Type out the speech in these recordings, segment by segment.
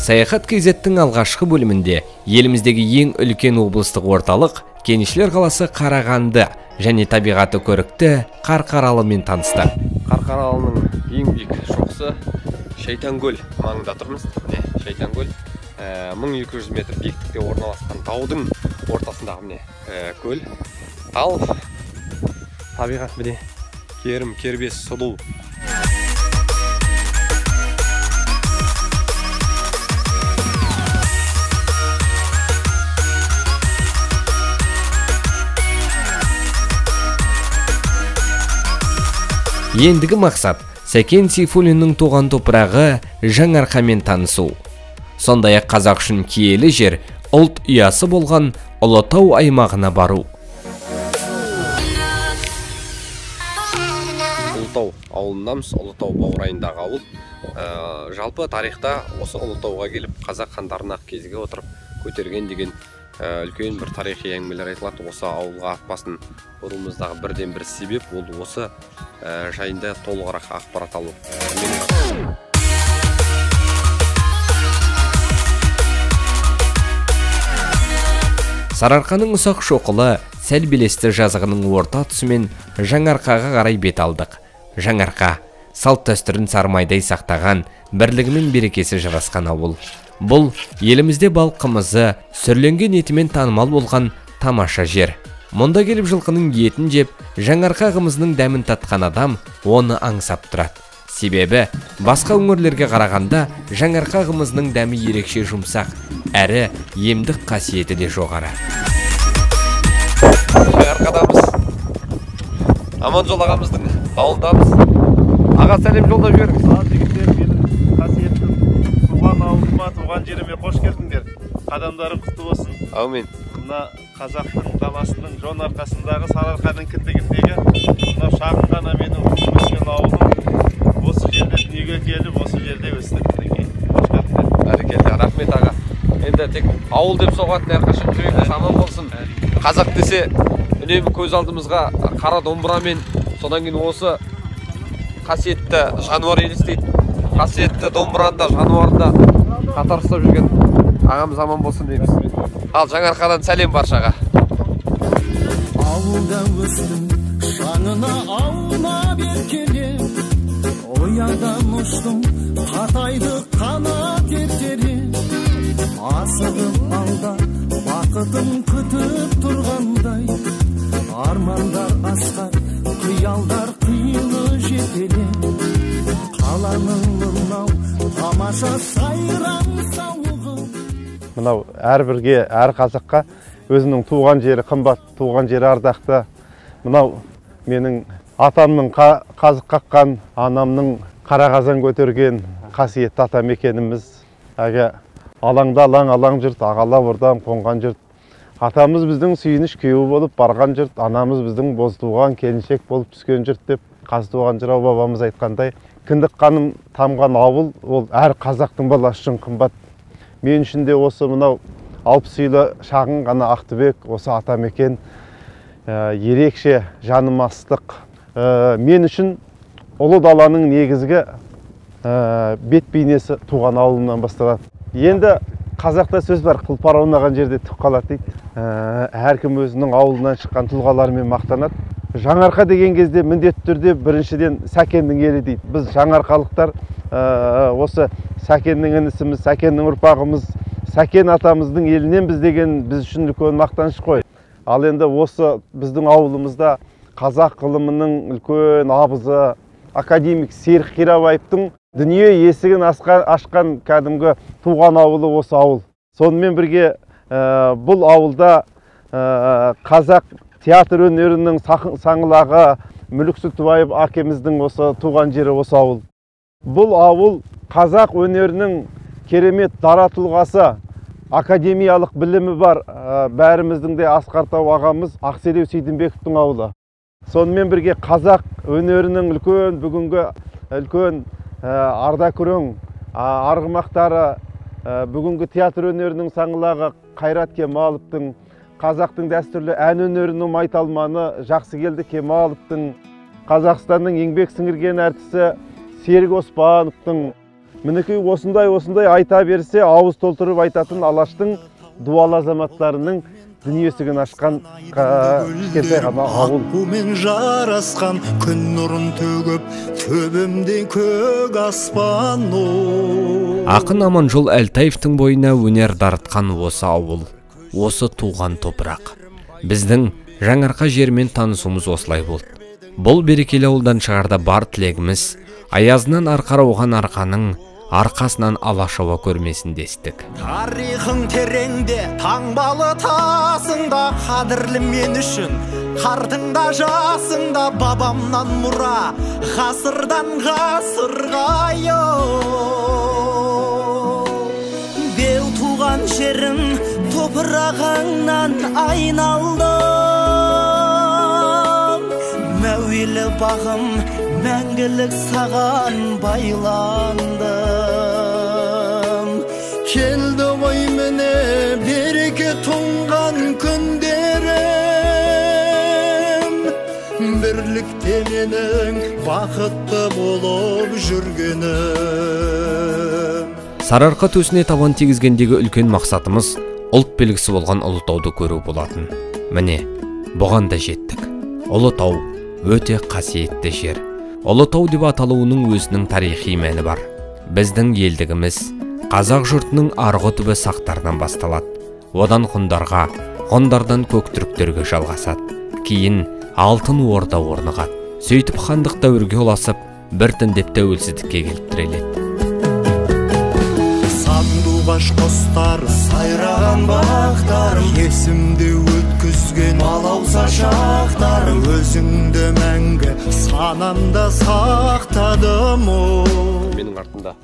Саяхат KZ-тің алғашқы бөлімінде еліміздегі ең үлкен облыстық орталық Кеншілер қаласы Қарағанды және табиғаты көрікті Қарқаралымен танысты. Қарқаралының ең биік шоқысы Шайтанкөл маңында тұрмыз. Міне, Шайтанкөл 1200 метр биіктікте орналасқан таудың ортасындағы міне көл. Ал табиғат міне керім кербез сұлу. Ендігі мақсат Сәкен Сейфуллиннің туған топырағы Жаңаарқамен танысу. Сондай-ақ қазақ үшін киелі жер, ұлт ұясы болған Ұлытау аймағына бару. Ұлытау ауылындамыз, Ұлытау баурайындағы ауыл. Жалпы тарихта осы Ұлытауға келіп қазақ хандарына кезіге отырып көтерген деген үлкен бір тарихи әңгімелер айтылады. Осы ауылға ат басын бұруымыздағы бірден бір себеп ол осы жайында толығырақ ақпарат алу. Сарыарқаның ұсақ шоқылы сәл белесті жазығының орта тұсымен Жаңаарқаға қарай бет алдық. Жаңаарқа салт дәстүрін сармайдай сақтаған, бірлігі мен берекесі жарасқан ауыл. Бұл елімізде бал қымызы, сүрленген етімен танымал болған тамаша жер. Мұнда келіп жылқының етін жеп, Жаңаарқа қымызының дәмін татқан адам оны аңсап тұрады. Себебі басқа өңірлерге қарағанда Жаңаарқа қымызының дәмі ерекше жұмсақ, әрі емдік қасиеті де жоғары. Жаңаарқадамыз. Аманжол ағамыздың ауылындамыз. Аға, сәлем жолдап жіберіңіз. Ал жігіттер, менің қасиетті туған ауылыма, туған жеріме қош келдіңдер. Қадамдарың құтты болсын. Әумин. Мына қазақтың даласының жон арқасындағы Сарыарқаның кіндігіндегі мына шағын ғана менің өскен ауылым. Осы жерде дүниеге келіп, осы жерде өстім. Мінекей, қош келдіңдер. Бәрекелді, рахмет аға. Енді тек ауыл деп соғатын әрқашан жүрегіміз аман болсын. Қазақ десе үнемі көз алдымызға қара домбырамен, содан кейін осы қасиетті жануар елестейді. Қасиетті домбыраны да, жануарды да қатар ұстап жүрген ағамыз аман болсын дейміз. Ал Жаңаарқадан сәлем баршаға. Ауылда өстім, шаңына аунап еркелеп, оядан ұштым, қатайды қанат ертерек. Асығып алда, бақытым күтіп тұрғандай, армандар асқар, қиялдар қилы жетелеп. Қаланың мынау тамаша сайран сауығы. Мынау әрбірге, әр қазаққа өзінің туған жері қымбат, туған жері ардақты. Мынау менің атамның қазық қаққан, анамның қара қазан көтерген қасиетті ата мекеніміз. Әлгі алаңда алаң, алаң жұрт, ағалап ордам қонған жұрт. Атамыз біздің сүйініш күйеуі болып барған жұрт, анамыз біздің бозтуған келіншек болып түскен жұрт деп Қазтуған жырау бабамыз айтқандай, кіндік қаным тамған ауыл ол әр қазақтың баласы үшін қымбат. Мен үшін де осы мынау 60 үйлі шағын ғана Ақтүбек, осы атамекен ерекше жаныма ыстық. Мен үшін ұлы даланың негізгі бет бейнесі туған ауылымнан басталады. Енді қазақта сөз бар, тұлпар аунаған жерде түк қалады дейді. Әркім өзінің ауылынан шыққан тұлғаларымен мақтанады. Жаңаарқа деген кезде міндетті түрде біріншіден Сәкеннің елі дейді. Біз жаңаарқалықтар осы Сәкеннің інісіміз, Сәкеннің ұрпағымыз, Сәкен атамыздың елінен біз деген біз үшін үлкен мақтаныш қой. Ал енді осы біздің ауылымызда қазақ ғылымының үлкен абызы, академик Серік Қирабаевтың дүние есігін ашқан кәдімгі туған ауылы осы ауыл. Сонымен бірге бұл ауылда қазақ театр өнерінің саңлағы Мүлік Сүтібаев әкеміздің осы туған жері осы ауыл. Бұл ауыл қазақ өнерінің керемет дара тұлғасы, академиялық білімі бар бәріміздің де асқар тау ағамыз Ақселеу Сейдімбековтің ауылы. Сонымен бірге қазақ өнерінің үлкен бүгінгі үлкен арда күрең арғымақтары, бүгінгі театр өнерінің саңлағы Қайрат Кемаловтың, қазақтың дәстүрлі ән өнерінің майталманы Жақсыкелді Кемаловтың, Қазақстанның еңбек сіңірген әртісі Серік Оспановтың, мінекей осындай айта берсе ауыз толтырып айтатын Алаштың дуалы азаматтарының дүниесігін ашқан кішкентай ғана ауыл. Аққумен жарасқан күн нұрын төгіп, төбемде көк аспан. Ақын Аманжол Әлтаевтың бойына өнер дарытқан осы ауыл, осы туған топырақ. Біздің Жаңаарқа жерімен танысуымыз осылай болды. Бұл берекелі ауылдан шығарда бар тілегіміз аязынан арқар оған арқаның арқасынан алашауа көрмесін дестік. Тарихың тереңде, таңбалы тасыңда, қадірлі мен үшін, қартыңда жасыңда, бабамнан мұра, ғасырдан ғасырға. Беу туған жерім топырағыңнан айналдым, мәуелі бағым мәңгілік саған байландым. Келді ғой міне береке тұнған күндерім, бірлікте менің бақытты болып жүргенім. Сарыарқа төсіне табан тигізгендегі үлкен мақсатымыз ұлт белгісі болған Ұлытауды көру болатын. Міне, бұған да жеттік. Ұлытау өте қасиетті жер. Ұлытау деп аталуының өзінің тарихи мәні бар. Біздің елдігіміз қазақ жұртының арғы түбі сақтарынан басталады. Одан ғұндарға, ғұндардан көк түріктерге жалғасады. Кейін Алтын Орда орнығады. Сөйтіп хандық дәуірге ұласып, біртіндеп тәуелсіздікке келіп тіреледі. Сандуғаш құстар сайраған бақтар, есімде өткізген балауса шақтар, өзіңді мәңгі санамда сақтадым. Менің артымда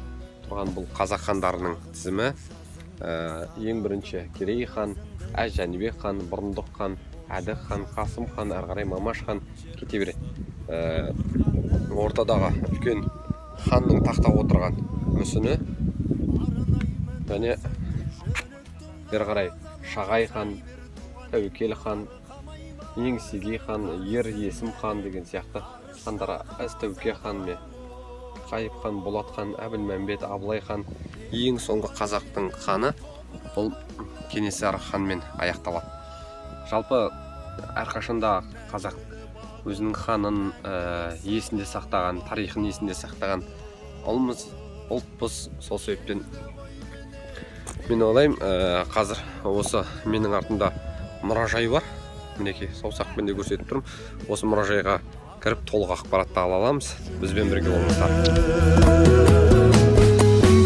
тұрған бұл қазақ хандарының тізімі. Ең бірінші Керей хан, Әз Жәнібек хан, Бұрындық хан, Әдік хан, Қасым хан, әрі қарай Мамаш хан кете береді. Ортадағы үлкен ханның тақта отырған мүсіні, және бері қарай Шағай хан, Тәуекел хан, Еңсегей хан, Ер Есім хан деген сияқты хандар, Әз Тәуке хан мен Қайып хан, Болат хан, Әбілмәмбет, Абылай хан, ең соңғы қазақтың ханы бұл Кенесары ханмен аяқталады. Жалпы әрқашанда қазақ өзінің ханын есінде сақтаған, тарихын есінде сақтаған ұлмыз, ұлтпыз. Сол себептен мен ойлаймын, қазір осы менің артымда мұражай бар. Мінекей саусақпен де көрсетіп тұрмын. Осы мұражайға кіріп толық ақпаратты ала аламыз. Бізбен бірге болыңыздар.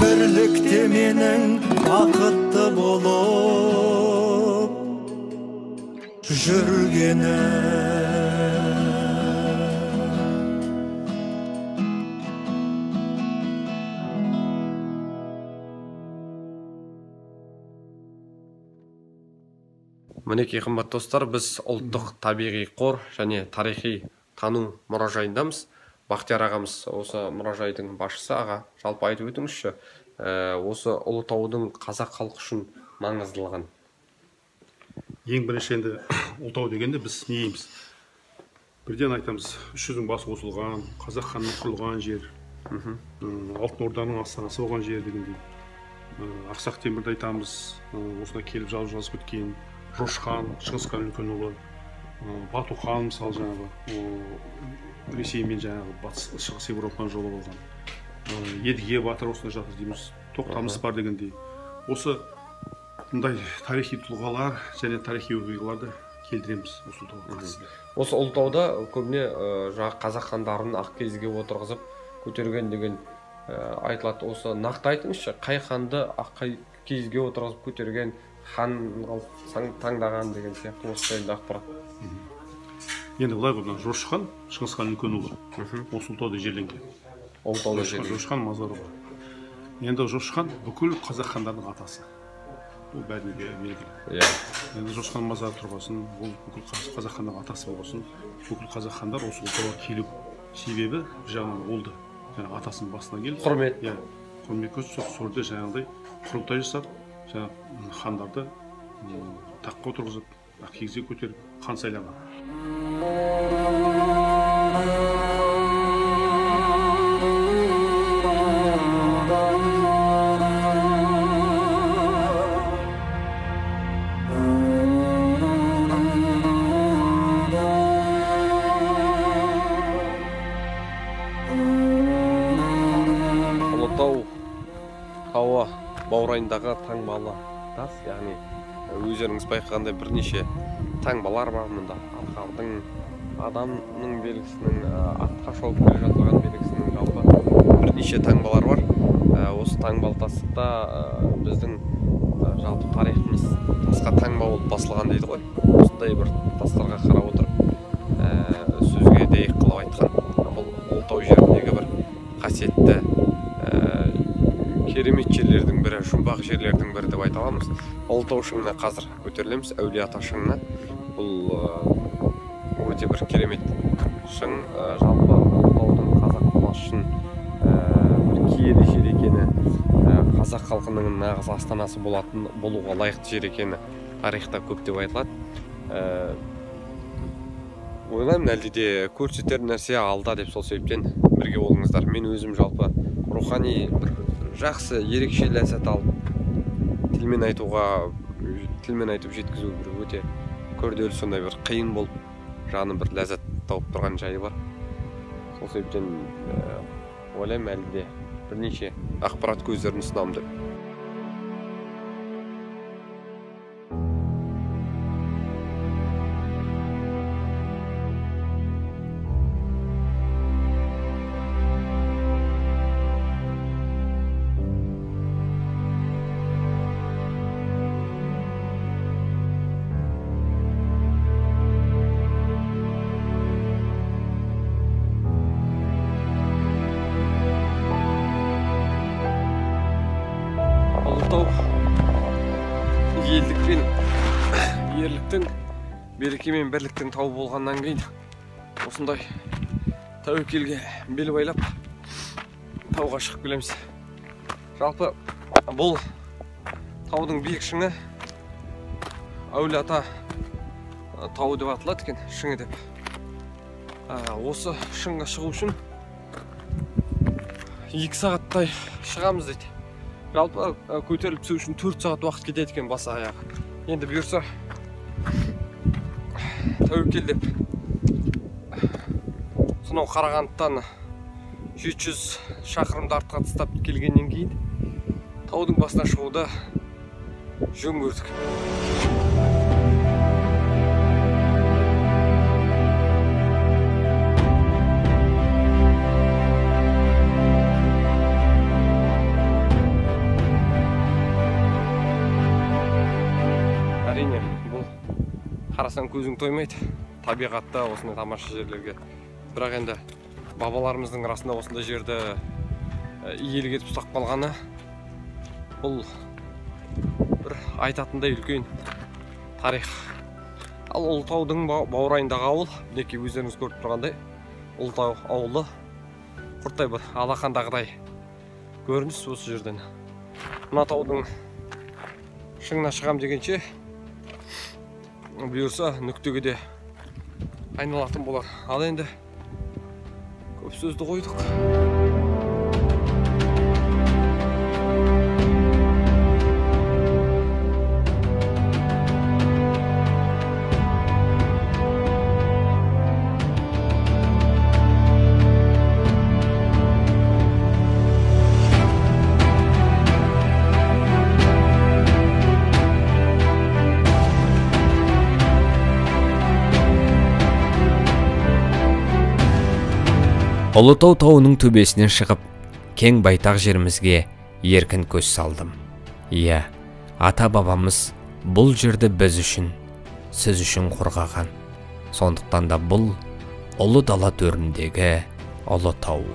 Бірлікте менің бақытты болып жүргенім. Мінекей қымбатты достар, біз ұлттық табиғи қор және тарихи тану мұражайындамыз. Бақтияр ағамыз осы мұражайдың басшысы. Аға, жалпы айтып өтіңізші, осы Ұлытаудың қазақ халқы үшін маңыздылығын. Ең бірінші енді Ұлытау дегенде біз не дейміз? Бірден айтамыз, үш жүздің басы қосылған, қазақ ханының құрылған жер, Алтын Орданың астанасы болған жер дегендей. Ақсақ Темірді айтамыз, осында келіп жазу жазып кеткен Жошы хан, Шыңғыс хан үлкен ұлы, Бату хан, мысалы жаңағы Ресей мен жаңағы Батыс Шығыс Еуропаның жолы болған. Едіге батыр осында жатыр дейміз, Тоқтамыс бар дегендей. Осы мындай тарихи тұлғалар және тарихи оқиғаларды келтіреміз осы Ұлытауға қатысты. Осы Ұлытауда көбіне жаңағы қазақ хандарын ақ киізге отырғызып көтерген деген айтылады. Осы нақты айтыңызшы, қай ханды ақ киізге отырғызып көтерген, хан таңдаған деген сияқты осы жайында ақпарат. Енді былай ғой, мына Жошы хан, Шыңғыс хан үлкен ұлы, осы Ұлытауда жерленген. Ұлытауда жерленген. Жошы хан мазары бар. Енді Жошы хан бүкіл қазақ хандарының атасы. Ол бәріне де белгілі. Иә. Енді Жошы хан мазары тұрғасын, ол бүкіл қазақ ханның атасы болғасын, бүкіл қазақ хандар осы Ұлытауға келу себебі бір жағынан ол да жаңағы атасының басына келіп құрмет. Иә, құрмет көрсетіп, сол жерде жаңағыдай құрылтай жасап, жаңағы хандарды таққа отырғызып, кигізге көтеріп, хан сайлаған. Ұлытау тауы баурайындағы таңбалы тас, яғни өздеріңіз байқағандай бірнеше таңбалар бар мұнда. Арқардың, адамның белгісінің, атқа шауып келе жатқан белгісінің, жалпы бірнеше таңбалар бар. Осы таңбалы тастықта біздің жалпы тарихымыз тасқа таңба болып басылған дейді ғой. Осындай бір тастарға қарап отырып сөзге дәйек қылып айтқан. Бұл Ұлытау жеріндегі бір қасиетті керемет жерлердің бірі, жұмбақ жерлердің бірі деп айта аламыз. Ұлытау шыңына қазір көтерілеміз, Әулие Ата шыңына. Бұл өте бір керемет шың. Жалпы Ұлытаудың қазақ баласы үшін бір киелі жер екені, қазақ халқының нағыз астанасы болатын, болуға лайықты жер екені тарихта көп деп айтылады. Ойлаймын, әлде де көрсетер нәрсе алда деп, сол себептен бірге болыңыздар. Мен өзім жалпы рухани бір жақсы ерекше ләззат алып, тілмен айтып жеткізу бір өте күрделі, сондай бір қиын болып, жаным бір ләззат тауып тұрған жайы бар. Сол себептен ойлаймын, әлі де бірнеше ақпарат көздерін ұсынамын деп. Ұлытау елдік пен ерліктің, береке мен бірліктің тауы болғаннан кейін осындай тәуекелге бел байлап тауға шығып келеміз. Жалпы бұл таудың биік шыңы Әулие Ата тауы деп аталады екен, шыңы деп. Осы шыңға шығу үшін 2 сағаттай шығамыз дейді. Жалпы көтеріліп түсу үшін 4 сағат уақыт кетеді екен бас аяғы. Енді бұйырса тәуекел деп сонау Қарағандыдан 700 шақырымды артқа тастап келгеннен кейін таудың басына шығуды жөн көрдік. Әрине, бұл қарасаң көзің тоймайды табиғатта осындай тамаша жерлерге. Бірақ енді бабаларымыздың расында осындай жерді иелік етіп ұстап қалғаны бұл бір айтатындай үлкен тарих. Ал Ұлытаудың баурайындағы ауыл, мінекей өздеріңіз көріп тұрғандай, Ұлытау ауылы құрттай бір алақандағыдай көрініс осы жерден. Мына таудың шыңына шығам дегенше бұйырса нүктеге де айналатын болар. Ал енді көп сөзді қойдық. Ұлытау тауының төбесінен шығып, кең байтақ жерімізге еркін көз салдым. Иә, ата-бабамыз бұл жерді біз үшін, сіз үшін қорғаған. Сондықтан да бұл ұлы дала төріндегі Ұлытау.